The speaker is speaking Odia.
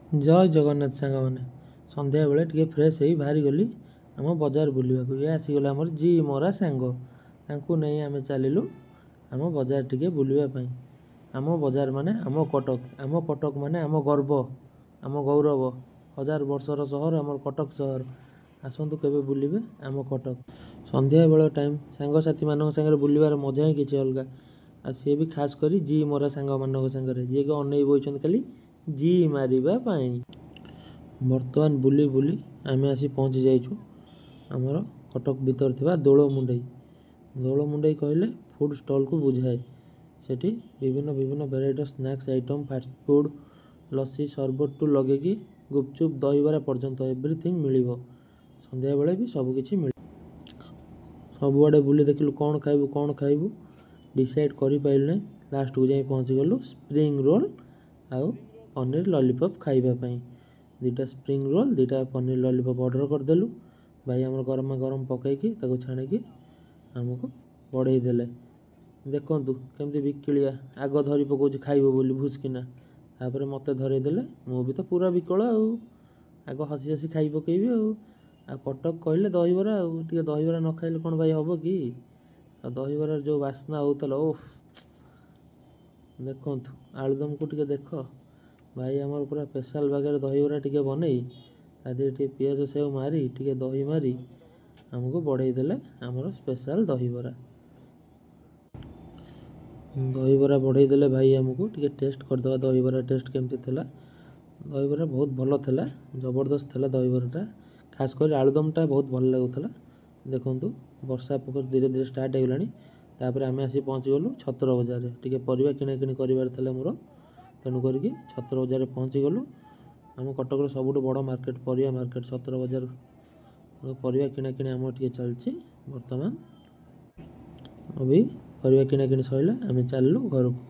ଜୟ ଜଗନ୍ନାଥ ସାଙ୍ଗମାନେ। ସନ୍ଧ୍ୟାବେଳେ ଟିକେ ଫ୍ରେଶ୍ ହେଇ ବାହାରିଗଲି ଆମ ବଜାର ବୁଲିବାକୁ। ଇଏ ଆସିଗଲା ଆମର ଜି ମରା ସାଙ୍ଗ, ତାଙ୍କୁ ନେଇ ଆମେ ଚାଲିଲୁ ଆମ ବଜାର ଟିକେ ବୁଲିବା ପାଇଁ। ଆମ ବଜାର ମାନେ ଆମ କଟକ, ଆମ କଟକ ମାନେ ଆମ ଗର୍ବ, ଆମ ଗୌରବ। ହଜାର ବର୍ଷର ସହର ଆମର କଟକ ସହର। ଆସନ୍ତୁ କେବେ ବୁଲିବେ ଆମ କଟକ। ସନ୍ଧ୍ୟାବେଳ ଟାଇମ୍ ସାଙ୍ଗସାଥିମାନଙ୍କ ସାଙ୍ଗରେ ବୁଲିବାର ମଜା ହିଁ କିଛି ଅଲଗା। ଆଉ ସିଏ ବି ଖାସ୍ କରି ଜି ମରା ସାଙ୍ଗମାନଙ୍କ ସାଙ୍ଗରେ, ଯିଏକି ଅନେଇ ବଇଛନ୍ତି ଖାଲି ଜି ମାରିବା ପାଇଁ। ବର୍ତ୍ତମାନ ବୁଲି ବୁଲି ଆମେ ଆସି ପହଞ୍ଚି ଯାଇଛୁ ଆମର କଟକ ଭିତରେ ଥିବା ଦୋଳମୁଣ୍ଡେଇ। ଦୋଳମୁଣ୍ଡେଇ କହିଲେ ଫୁଡ଼୍ ଷ୍ଟଲ୍କୁ ବୁଝାଏ। ସେଠି ବିଭିନ୍ନ ବିଭିନ୍ନ ଭେରାଇଟିର ସ୍ନାକ୍ସ ଆଇଟମ୍, ଫାଷ୍ଟଫୁଡ଼୍, ଲସି, ସରବତଠୁ ଲଗେଇକି ଗୁପଚୁପ୍, ଦହିବରା ପର୍ଯ୍ୟନ୍ତ ଏଭ୍ରିଥିଙ୍ଗ ମିଳିବ। ସନ୍ଧ୍ୟାବେଳେ ବି ସବୁକିଛି ମିଳିବ। ସବୁଆଡ଼େ ବୁଲି ଦେଖିଲୁ କ'ଣ ଖାଇବୁ କ'ଣ ଖାଇବୁ, ଡିସାଇଡ଼୍ କରିପାରିଲୁ ନାହିଁ। ଲାଷ୍ଟକୁ ଯାଇ ପହଞ୍ଚିଗଲୁ ସ୍ପ୍ରିଙ୍ଗ ରୋଲ୍ ଆଉ ପନିର ଲଲିପପ୍ ଖାଇବା ପାଇଁ। 2ଟା ସ୍ପ୍ରିଙ୍ଗ ରୋଲ୍, 2ଟା ପନିର ଲଲିପପ୍ ଅର୍ଡ଼ର କରିଦେଲୁ। ଭାଇ ଆମର ଗରମା ଗରମ ପକାଇକି ତାକୁ ଛାଣିକି ଆମକୁ ବଢ଼େଇ ଦେଲେ। ଦେଖନ୍ତୁ କେମିତି ବିକିଳିଆ ଆଗ ଧରି ପକାଉଛି ଖାଇବ ବୋଲି ଭୁସ୍କିନା, ତାପରେ ମୋତେ ଧରେଇ ଦେଲେ। ମୁଁ ବି ତ ପୁରା ବିକଳ, ଆଉ ଆଗ ହସି ହସି ଖାଇ ପକେଇବି। ଆଉ କଟକ କହିଲେ ଦହିବରା, ଆଉ ଟିକେ ଦହିବରା ନ ଖାଇଲେ କ'ଣ ଭାଇ ହେବ କି? ଆଉ ଦହିବରାର ଯେଉଁ ବାସ୍ନା ହେଉଥିଲା, ଓଫ୍! ଦେଖନ୍ତୁ ଆଳୁଦମକୁ ଟିକେ ଦେଖ। ଭାଇ ଆମର ପୁରା ସ୍ପେଶାଲ୍ ବାଗରେ ଦହିବରା ଟିକେ ବନେଇ ତା ଦେହରେ ଟିକେ ପିଆଜ ସେଉ ମାରି, ଟିକେ ଦହି ମାରି ଆମକୁ ବଢ଼େଇ ଦେଲେ ଆମର ସ୍ପେଶାଲ୍ ଦହିବରା। ଦହିବରା ବଢ଼େଇ ଦେଲେ ଭାଇ ଆମକୁ, ଟିକେ ଟେଷ୍ଟ କରିଦେବା ଦହିବରା ଟେଷ୍ଟ କେମିତି ଥିଲା। ଦହିବରା ବହୁତ ଭଲ ଥିଲା, ଜବରଦସ୍ତ ଥିଲା ଦହିବରାଟା। ଖାସ୍ କରି ଆଳୁଦମଟା ବହୁତ ଭଲ ଲାଗୁଥିଲା। ଦେଖନ୍ତୁ, ବର୍ଷା ପୋକ ଧୀରେ ଧୀରେ ଷ୍ଟାର୍ଟ ହେଇଗଲାଣି। ତାପରେ ଆମେ ଆସି ପହଞ୍ଚିଗଲୁ ଛତ୍ର ବଜାରରେ। ଟିକେ ପରିବା କିଣାକିଣି କରିବାର ଥିଲା ମୋର, ତେଣୁ କରିକି ଛତ୍ର ବଜାରରେ ପହଞ୍ଚିଗଲୁ। ଆମ କଟକର ସବୁଠୁ ବଡ଼ ମାର୍କେଟ, ପରିବା ମାର୍କେଟ ଛତ୍ର ବଜାର। ପରିବା କିଣାକିଣି ଆମର ଟିକେ ଚାଲିଛି ବର୍ତ୍ତମାନ। ଅବି ପରିବା କିଣାକିଣି ସରିଲା, ଆମେ ଚାଲିଲୁ ଘରକୁ।